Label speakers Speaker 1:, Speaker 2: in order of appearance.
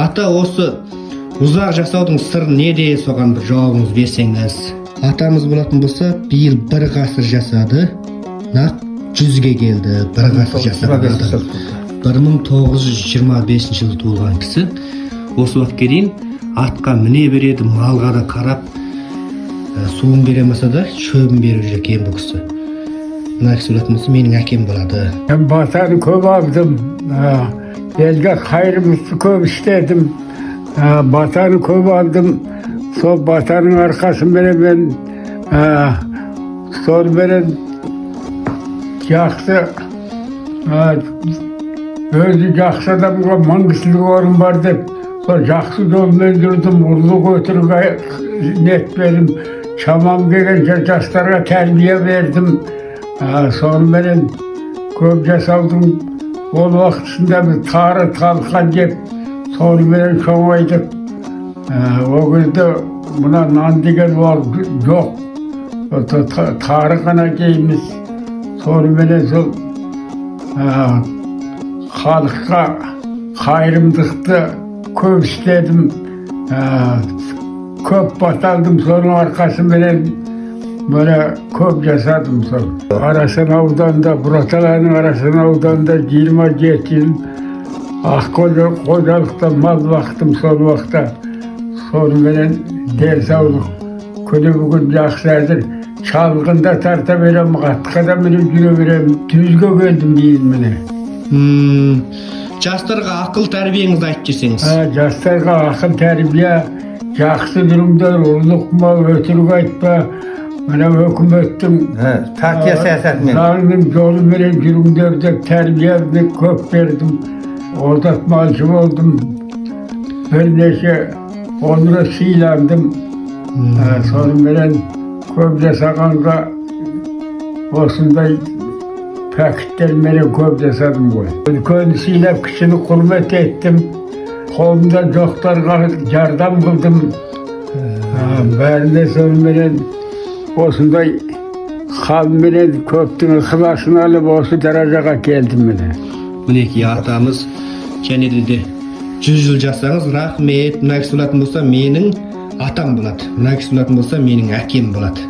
Speaker 1: Ата, осы ұзақ жасаудың сыры неде? Соған бір жауабыңыз берсеңіз. Атамыз болатын болса, биыл бір ғасыр жасады, нақ 100-ге келді. Бір ғасыр жасаған адам, 1925 жылы туылған кісі осы уақытқа дейін атқа міне береді, малға да қарап, суын бере алмаса да, шөбін беріп жүр екен бұл кісі. Мына кісі болатын болса, менің әкем болады.
Speaker 2: Мен батаны көп алдым, елге қайырымдылықты көп істедім, батаны көп алдым. Сол батаның арқасыменен мен соныменен жақсы, өзі жақсы адамға мың кісілік орын бар деп, сол жақсы жолмен жүрдім. Ұрлық, өтірік нетпедім, шамам келгенше жастарға тәрбие бердім. Соныменен көп жасаудың ол уақытысында біз тары талқан жеп, соныменен шоңайдық. Ол кезде мына нан деген ол жоқ, тары ғана жейміз. Соныменен сол халыққа қайырымдылықты көп істедім, көп бата алдым. Соның арқасыменен міне көп жасадым. Сол Арасан ауданында, Бұраталаның Арасан ауданында 27 жыл Ақкөл қожалықта мал бақтым. Сол уақытта соныменен денсаулық күні бүгін жақсы. Әзір шалғында тарта беремін, атқа да мініп жүре беремін. 100-ге келдім биыл, міне.
Speaker 1: Жастарға ақыл тәрбиеңізді айтып жіберсеңіз.
Speaker 2: Жастарға ақыл тәрбие: жақсы жүріңдер, ұрлық ма, өтірік айтпа, мына өкіметтің
Speaker 3: Партия саясатымен
Speaker 2: заңның жолыменен жүріңдер деп тәрбиені көп бердім. Озат малшы болдым, бірнеше он рет сыйландым. Соныменен көп жасағанға осындай пәкіттерменен көп жасадым ғой. Үлкенді сыйлап, кішіні құрмет еттім, қолымда жоқтарға жардам қылдым. Бәріне соныменен осындай халменен көптің ықыласын алып, осы даражаға келдім, міне.
Speaker 1: Мінекей, атамыз, және де 100 жыл жасаңыз. Рахмет. Мына кісі болатын болса, менің атам болады, мына кісі болатын болса, менің әкем болады.